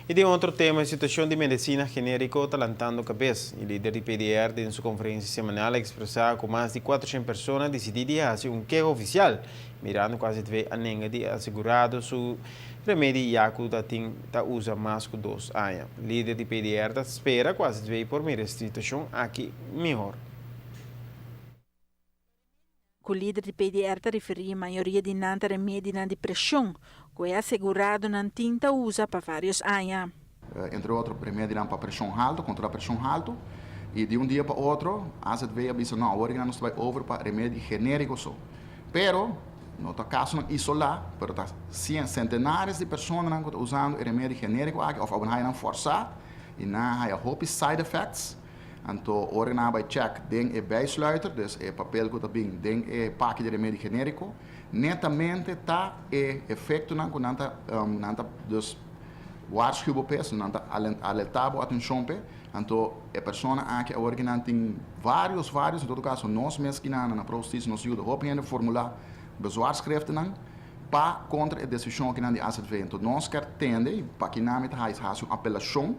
I den otro tema, situashon di medisina genériko ta lantando kabes. E lider di PDR den su konferensia semanal a ekspresá ku mas di 400 persona a disidí di hasi un keho ofisial, mirando ku AZV a nenga di asegurado su remedi ya ku ta tin ta usa mas ku 2 aña. Lider di PDR ta spera ku AZV por mira e situashon aki mihó. Ku lider di PDR ta referí, mayoria di nan ta remedinan di preshon, ku e aseguradonan tin ta usa pa vários aña. Entre otro, remedinan pa preshon haltu, kontra preshon haltu. I di un dia pa otro, AZV a bisa, no, awor nos ta bai over pa remedi genériko so. Pero, no ta kasonan isolá, pero ta sentenares di persona ku ta usando e remedi genériko aki, òf nan forsá, i nan haya hopi side effects. Anto, ora nan bai check den e bijsluiter, dus e papel ku ta bin den e paki di remedi genériko, netamente ta e efektonan ku nan ta dus waarschuwen pe, nan ta alertá bo atenshon pe. Anto, e persona aki awor ku nan tin vários, vários, en todo kaso, nos mes ku na Pro Hustisia nos a yuda hopi hende formulá bezwaarschriften pa kontra e desishon ku nan di AZV. Anto, nos ke tende pa ku nan ta hasi un apelashon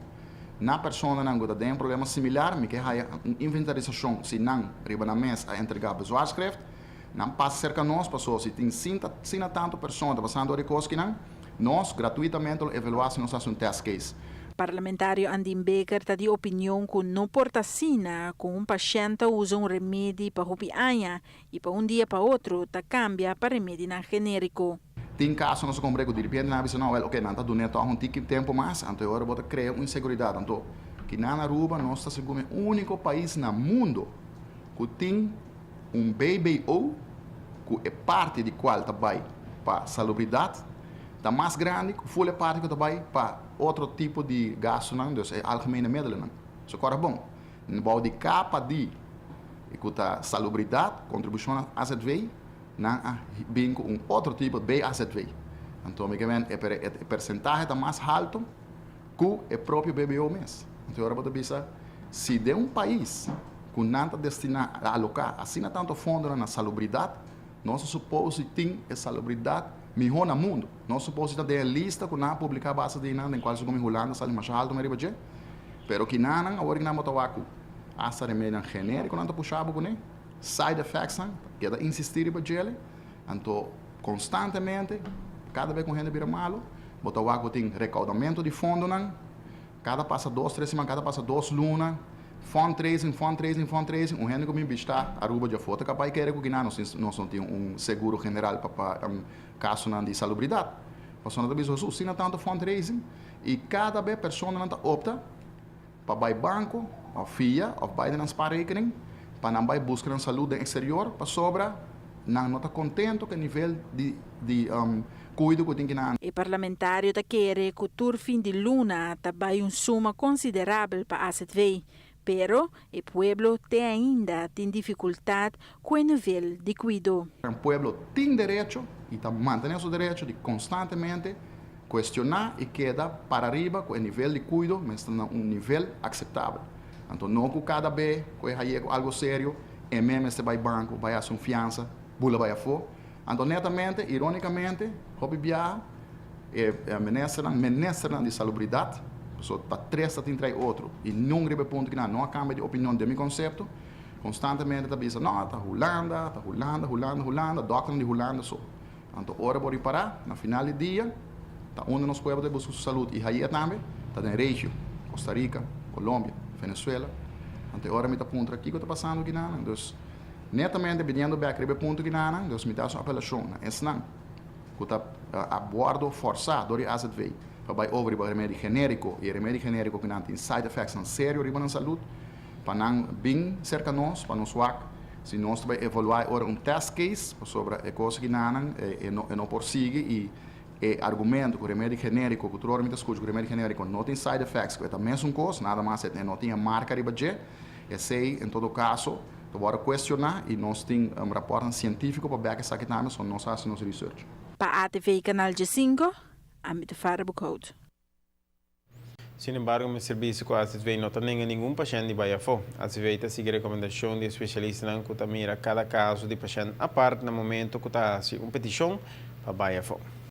na personanan ku tin problema similar, mi ke un inventarisashon si nan riba nan mes a entregá bezwaarschrift, nan pasa serka nos, pasó si tin asina tantu persona pasando e kos ku nan, nos gratuitamente evaluá si nos hasi un test case. Parlamentario Andin Bikker ta di opinion ku no por ta asina ku un pashènt usa un remedi pa hopi aña i pa un dia pa otro ta kambia pa remedinan genériko. Tin kaso nos kumpra ku di repente nan bisa, no, well, ok, nan ta dun'é un tiki tempu mas, anto awor bo ta krea un inseguridat. Anto, ku na Aruba nos ta sigur e úniko pais na mundu ku tin un BBO ku e parti di kual ta bai pa salubridat ta mas grandi ku full e parti ku ta bai pa otro tipo di gastonan, dus e algemene middelen. So awor bon, bou di kapa di ku ta salubridat, kontribushon AZV, nan a bin ku un otro tipo BAZV. Anto, mi ke men, e porsentahe ta mas haltu ku e propio BBO mes. Anto, awor bo bisa, si den un pais ku nan ta destiná a aloká asina tantu fondo na salubridat, nos supose tin e salubridat mihó na mundu. Nos supose ta den lista ku nan publiká base di nan, den kual komo Hulanda sali mas haltu riba dje. Pero ku nan awor nan bo ta wak ku hasta remedi genériko nan ta pusha bo kuné, side effects nan, keda insistí riba dje, anto konstantemente, kada bes ku hende bira malu, bo ta wak tin rekaudamentu di fondonan, kada pasa 2, 3 siman, kada pasa 2 luna, fundraising, fundraising, fundraising, un hende ku mi bishitá Aruba di afó, kapas kere ku nos no tin un seguro general pa kasonan di salubridat. Persona ta bisa, asina tantu fundraising, i kada bes personanan ta opta pa bai banko, òf fia, òf bai na spaarrekening, pa nan bai buska nan salú den eksterior, pasobra nan no ta kontentu ku e nivel di kuido ku tin ku nan. E parlamentario ta kere ku tur fin di luna ta bai un suma konsiderabel pa AZV, pero e pueblo te ainda tin difikultat ku e nivel di kuido. E pueblo tin derecho i ta mantené su derecho di konstantemente kuestioná i keda para ariba ku e nivel di kuido, ma ta na un nivel aseptabel. Anto, no ku kada bes ku e algu serio, e mes bai banko, bai hasi un fiansa, bula bai afó. Anto, netamente, irónikamente, hopi bia, e ministernan di salubridat, so pa tres ta trai otro, i no riba punto ku no a kambia di opinion di mi konsepto, konstantemente ta bisa, no, ta Hulanda, ta Hulanda, Hulanda, Hulanda, dòkter di Hulanda so. Anto, ora bo ripará, na final di dia, ta unda nos pueblo ta buska su salú i ei tambe, ta den region, Costa Rica, Colombia, Venezuela. Anto, ora mi ta puntra kiko ta pasando aki nan, dus netamente biniendo bèk riba punto ku nan, dus mi ta un apelashon na esnan ku ta a wòrdu forsá dor di AZV pa bai over riba remedi genériko i remedi genériko ku nan tin side effects nan serio riba nan salú, pa nan bin serka nos, pa nos wak si nos bai evaluá ora un test case sobre e kos ku nan e no por sigui i e argumento ku remedi genériko ku tur ora mi ta skucha ku remedi genériko no tin side effects, ku e ta mesun kos, nada mas e no tin marka riba dje. Esei en todo kaso ta wòrdu kuestioná i nos tin un rapòrt sientífiko pa back esaki tambe, so nos hasi nos research. Pa ATV Canal G5, ami ta Farah Boekhout. Sin embargo, e servisio ku AZV no ta nenga ningun pashènt di bai afó. AZV ta sigui rekomendashon di spesialistanan ku ta mira kada kaso di pashènt apart na momento ku ta hasi un petishon pa bai afó.